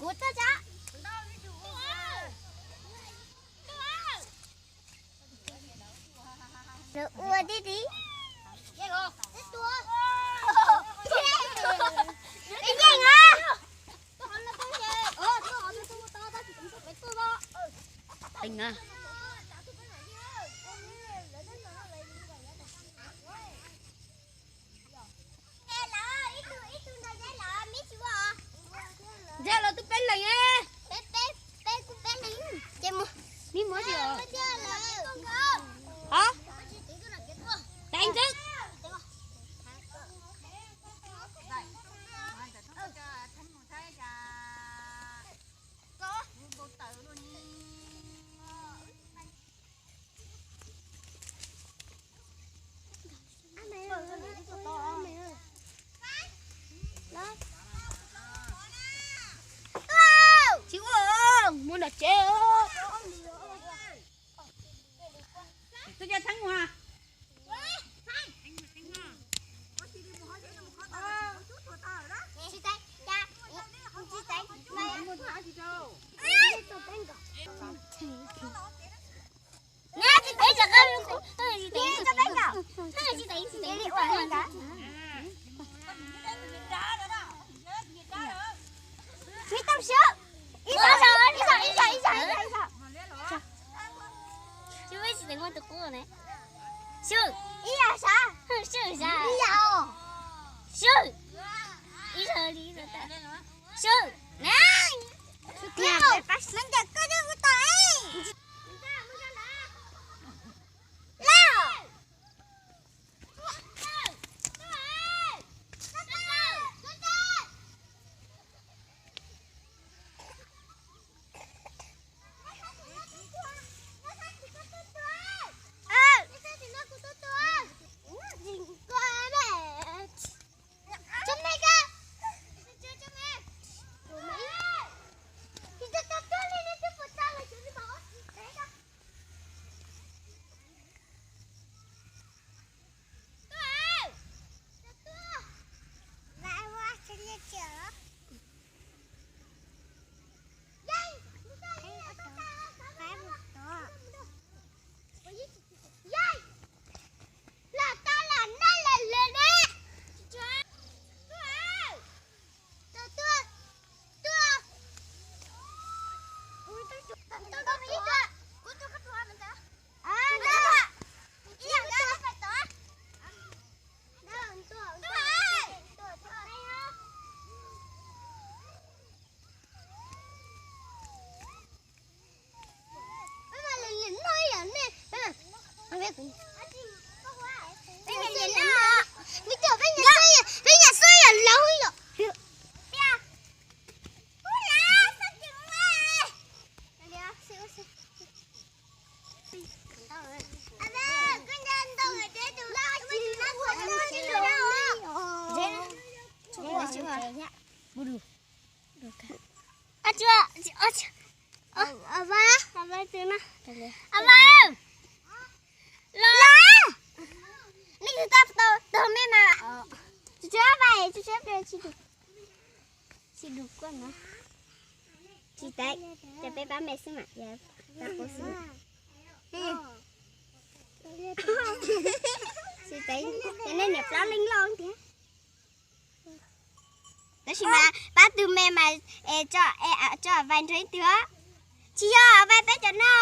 Ua tib tid. Yeej na. Ntsia los twb peb leeg. Peb, peb, peb kuj peb leeg. Ces mus. Mib muab tsis os. Hov? Teev xwb. Tsis ua, mus nram tsev. Tus cov theeb ua. Ib tau sub, ib tau, ib tau, ib tau, ib tau, ib tau. Sub, ib tau sub, ib tau, ib tau. Sub, ib tau, ib tau. Sub, na. Sub, tiag, sub, tiag, koj twb ua tau. Lauj. Ab tsuag, ab tsuag. Ab, ab, ab, ab, ab, los. Nej tab tau tog me mas. Tsis tshua, tsis tshua, tsis tshua, tsis tshua. Tsis tau, ces peb pab me xwb mas, pab qub xwb. Tsis tau, ces nej niam plaub leej loj thiab. Tab sis mas pab tus me mas tso, tso Vais nrog ib tug. Tsis yog, Vais peb cov no.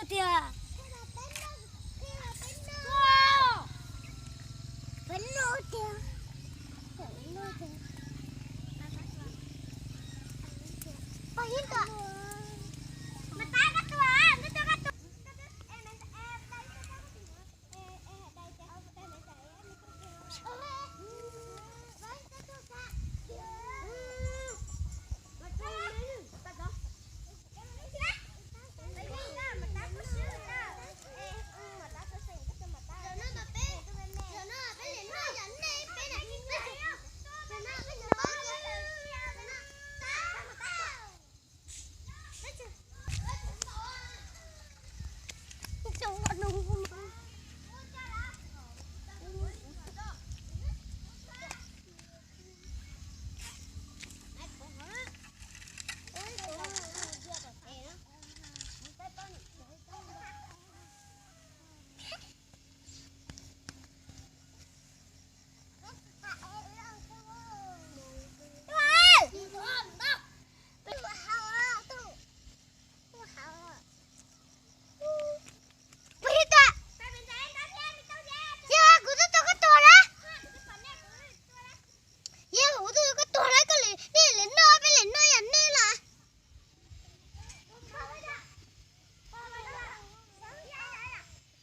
tiag. Peb noj tiag. Peb noj tiag.